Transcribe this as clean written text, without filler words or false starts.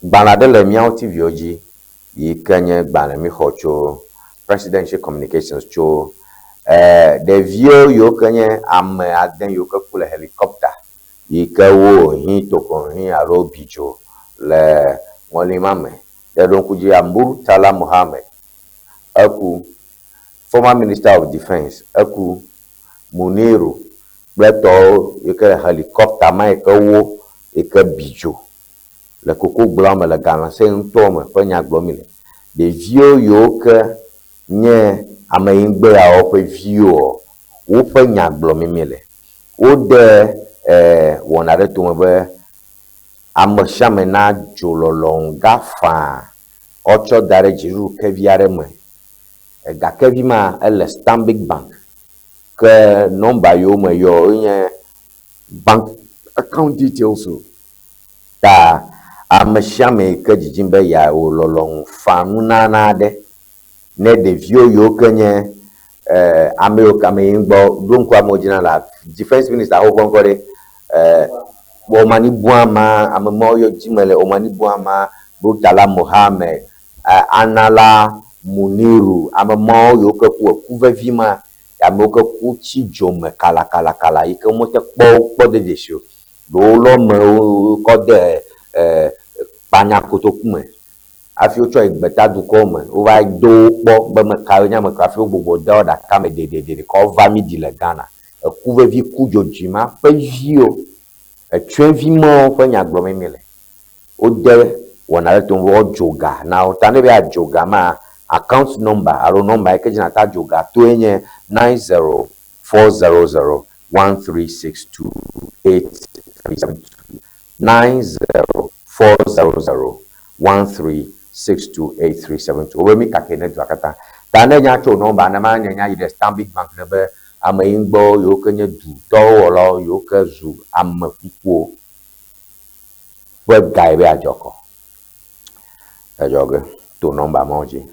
Gbalẽ aɖe le míawo TV-wo dzi yi ke nye gbalẽ míxɔ tso Presidential Communications tso ɖeviwo yiwo ke nye ame ade yiwo ke ku le helicopter yi ke wo hi tokohi alo bi dzo le ŋɔli ma me. Ɖe ɖo ŋku dzi Murtala Mohammed eku, former Minister of Defence eku, Muniru kple tɔwo yi ke le helicopter ma yi ke wo yi ke bi dzo le kokogblɔa me le galamsey ŋutɔ me ƒe nya gblɔm mile. Ɖeviwo yiwo ke nye ameyiŋgbeawo ƒe viwoɔ, woƒe nya gblɔm mile. Wode e wɔna ɖe tome be amesiame nadzo lɔlɔ̃nu ga faa woatsɔ da ɖe dziɖuɖu kevi aɖe me. Ega kevi ma ele Stanbic Bank ke nɔmba yiwo me yɔ wonye bank account details o. Ta amesiame yi ke didim be yeawɔ lɔlɔ̃nu faa nunana aɖe ne ɖeviwo yiwo ke nye ame yiwo ke ame yi ŋgbɔ ɖo ŋku amewo dzi na la defense minister xoxoa ŋkɔ ɖe Omani Buama, ame mawo yɔ dzi me le Omani Buama, Murtala Mohammed, Anala Muniru, ame mawo yiwo ke ku eku vevi ma, amewo ke ku tsi dzo me kalakalakala yi ke womete kpɔ wo kpɔ de dzesi o. Ɖewo lɔ amewo kɔ de kpanya kotoku me hafi wotsɔ yi gbetadukɔwo me. Wova do wo kpɔ be ame kawoe nye ame kawo hafi wogbugbɔ de wo ɖaka me ɖeɖeɖe kɔ va mí ɖi le Ghana. Eku vevi ku dzodzi ma ƒe viwo, etsɔevi mawo ƒe nya gblɔmee míele. Wode wɔna ɖe tome be woadzo ga na wo. Ta ne be yeadzo ga maa, account number alo nɔmba yi ke dzi nàte adzo ga toe nye 90400 13628372, 90400 13628372. Wobe mí kakɛ ne dua katã. Ta ne nya tso nɔmba nema nye nya yi ɖe Stanbic Bank ne be ame yi ŋgbɔ yiwo ke nye du dɔwɔlawo yiwo ke zu ame kukuwo ƒe gae be adzɔ kɔ. Edzɔ ge to nɔmba mawo dzi.